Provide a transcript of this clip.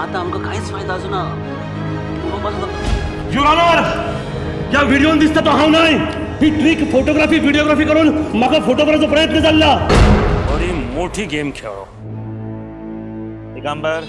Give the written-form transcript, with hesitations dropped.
आतां आमकां कांयच फायदा आसना. उलोवपाचो ताका. Your honour, ह्या व्हिडिओन दिसता तो हांव न्हय. ही ट्रीक फोटोग्राफी व्हिडिओग्राफी करून म्हाका फोटो करपाचो प्रयत्न चल्ला. बरी मोठी गेम खेळो. दिगंबर,